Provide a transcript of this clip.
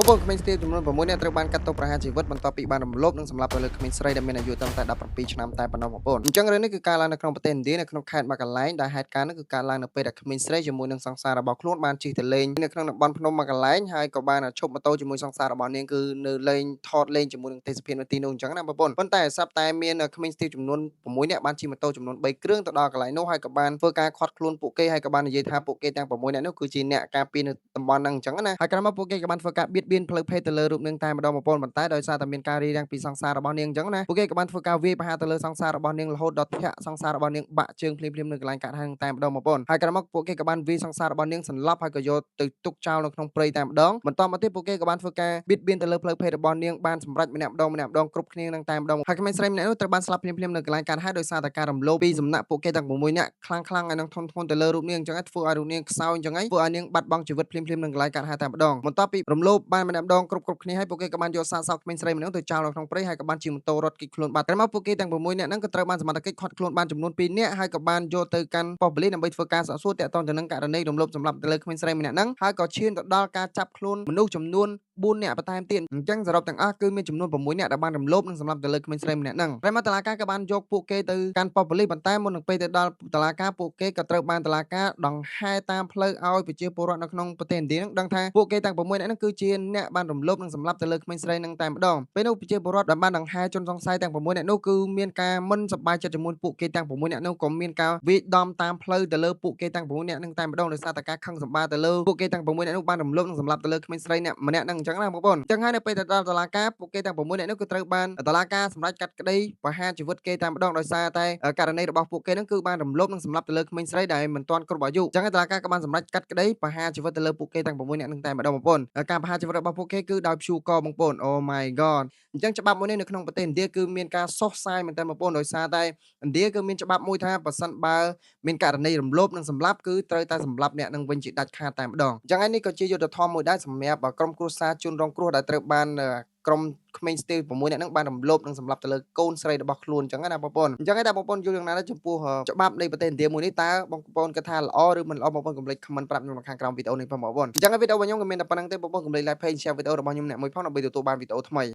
បងប្អូនក្មេងស្ទាវចំនួន6នាក់ត្រូវបានកាត់ទោសប្រហារជីវិតបន្ទាប់ពីបានរំលោភនិងសម្លាប់ទៅលើក្មេងស្រីដែលមានអាយុត្រឹមតែ17ឆ្នាំតែប៉ុណ្ណោះបងប្អូនអញ្ចឹងរឿងនេះគឺកើតឡើងនៅក្នុងប្រទេសឥណ្ឌានៅក្នុងខេត្តមួយកន្លែងដែលហេតុការណ៍នេះគឺកើតឡើងនៅពេលដែលក្មេងស្រីជាមួយនឹងសង្សាររបស់ខ្លួនបានជិះទៅលេងនៅក្នុងតំបន់ភ្នំមួយកន្លែងហើយក៏បានឈប់ម៉ូតូជាមួយសង្សាររបស់នាងគឺនៅលេងថតលេងជាមួយនឹងទេសភាពនៅទីនោះអញ្ចឹងណាបងប្អូនប៉ុន្តែស្រាប់តែមានក្មេងស្ទាវចំនួន6នាក់បានជិះម៉ូតូចំនួន3គ្រឿងទៅដល់កន្លែងនោះហើយក៏បានធ្វើការឃាត់ខ្លួនពួកគេហើយក៏បាននិយាយថាពួកគេទាំង6នាក់នោះគឺជាអ្នកការពារនៅតំបន់ហ្នឹងអញ្ចឹងណាហើយក្រោយមកពួកគេក៏បានធ្វើការបៀតបៀនផ្លូវភេទទៅលើរូបនាងតែម្ដងបងប្អូនប៉ុន្តែដោយសារតែមានការរារាំងពីសង្សាររបស់នាងអញ្ចឹងណាពួកគេក៏បានធ្វើការវាយប្រហារទៅលើសង្សាររបស់នាងរហូតដល់ធាក់សង្សាររបស់នាងបាក់ជើងភ្លាមៗនៅកន្លែងកើតហេតុតែម្ដងបងប្អូនហើយក្រោយមកពួកគេក៏បានវាយសង្សាររបស់នាងសន្លប់ហើយក៏យកទៅទុកចោលនៅក្នុងព្រៃតែម្ដងបន្តមកទៀតពួកគេក៏បានធ្វើការបៀតបៀនទៅលើផ្លូវភេទរបស់នាងបានសម្រេចម្នាក់ម្ដងម្នាក់ម្ដងគ្រប់គ្នានឹងតែម្ដងហើយក្មេងស្រីម្នាក់នោះត្រូវបានស្លាប់ភ្លាមៗនៅកន្លែងកើតហេតុដោយសារតែការរំលោភពីសំណាក់ពួកគេទាំង6នាក់ខ្លាំងៗហើយនឹងធំធ្ងន់ទៅលើរូបនាងអញ្ចឹងធ្វើឲ្យរូបនាងខ្សោយអញ្ចឹងហើយធ្វើឲ្យនាងបាត់បង់ជីវិតភ្លាមៗនៅកន្លែងកើតហេតុតែម្ដងបន្ទាប់ពីរំលោភបានម្នាក់ម្ដងគ្រប់គ្រប់គ្នាហើយពួកគេក៏បានយកសាកសពក្មេងស្រីម្នាក់ទៅចោលនៅក្នុងព្រៃហើយក៏បានជិះម៉ូតូរត់គេចខ្លួនបាត់ក្រោយមកពួកគេទាំង6នាក់ហ្នឹងក៏ត្រូវបានសមត្ថកិច្ចឃាត់ខ្លួនបានចំនួន2នាក់ហើយក៏បានយកទៅកាន់ប៉ុស្តិ៍ប៉ូលីសដើម្បីធ្វើការសាកសួរទាក់ទងទៅនឹងករណីរំលោភសម្លាប់ទៅលើក្មេងស្រីម្នាក់ហ្នឹងហើយក៏ឈានទៅដល់ការចាប់ខ្លួនមនុស្សចំនួន4នាក់បន្ថែមទៀតអញ្ចឹងសរុបទាំងអស់គឺមានចំនួន6នាក់ដែលបានរំលោភនិងសម្លាប់ទៅលើក្មេងស្រីម្នាក់ហ្នឹងហើយមកតុលាការក៏បានយកពួកគេទៅកាន់ប៉ុស្តិ៍ប៉ូលីសប៉ុន្តែមុននឹងពេលទៅដល់តុលាការពួកគេក៏ត្រូវបានតុលាការដង្ហែតាមផ្លូវឲ្យប្រជាពលរដ្ឋនៅក្នុងប្រទេសឥណ្ឌាហ្នឹងដឹងថាពួកគេទាំង6នាក់ហ្នឹងគឺជាអ្នកបានរំលោភនិងសម្លាប់ទៅលើក្មេងស្រីហ្នឹងតែម្ដងពេលនោះប្រជាពលរដ្ឋដែលបានដង្ហែជនសង្ស័យទាំង6នាក់នោះគឺមានការមិនសប្បាយចិត្តជាមួយពួកគេទាំង6នាក់នោះក៏មានការវាយដំតាមផ្លូវទៅលើពួកគេទាំង6នាក់ហ្នឹងតែម្ដងដោយសារតែការខឹងសម្បារទៅលើពួកគេទាំង6នាក់នោះបានរំលោភនិងសម្លាប់ទៅលើក្មេងស្រីអ្នកម្នាក់ហ្នឹងអញ្ចឹងណាបងប្អូនអញ្ចឹងហើយនៅពេលទៅដល់តុលាការពួកគេទាំង6នាក់នោះគឺត្រូវបានតុលាការសម្រេចកាត់ក្តីប្រហារជីវិតគេតែម្ដងដោយសារតែករណីរបស់ពួកគេហ្នឹងគឺបានរំលោភនិងសម្លាប់ទៅលើក្មេងស្រីដែលមិនទាន់គ្រប់អាយុអញ្ចឹងតុលាការក៏បានសម្រេចកាត់ក្តីប្រហារជីវិតទៅលើពួកគេទាំង6នាក់ហ្នឹងតែម្ដងបងប្អូនការប្រហារជីវិតរបស់ពួកគេគឺដោយព្យួរកបងប្អូន Oh my God អញ្ចឹងច្បាប់មួយនេះនៅក្នុងប្រទេសឥណ្ឌាគឺមានការសុះសាយមែនទែនបងប្អូនដោយសារតែឥណ្ឌាគឺមានច្បាប់មួយថាបើសិនបើមានករណីរំលោភនិងសម្លាប់គឺត្រូវតែសម្លាប់អ្នកនឹងវិញជាដាច់ខាតតែម្ដងអញ្ចឹងហើយនេះក៏ជាយុត្តិធម៌មួយដែរសម្រាប់ក្រុមគ្រួសារជនរងគ្រោះដែលត្រូវបានក្រុមក្មេងស្ទាវ6នាក់ហ្នឹងបានរំលោភនិងសម្លាប់ទៅលើកូនស្រីរបស់ខ្លួនអញ្ចឹងណាបងប្អូនអញ្ចឹងហើយតើបងប្អូនយល់យ៉ាងណាដែរចំពោះច្បាប់នៃប្រទេសឥណ្ឌាមួយនេះតើបងប្អូនគិតថាល្អឬមិនល្អបងប្អូនកុំភ្លេច comment ប្រាប់ខ្ញុំនៅខាងក្រោមវីដេអូនេះផងបងប្អូនអញ្ចឹងហើយវីដេអូរបស់ខ្ញុំក៏មានតែប៉ុណ្ណឹងទេបងប្អូនកុំភ្លេច like page share វីដេអូរបស់ខ្ញុំអ្នកមួយផងដើម្បីទទួលបានវីដេអូថ្មី។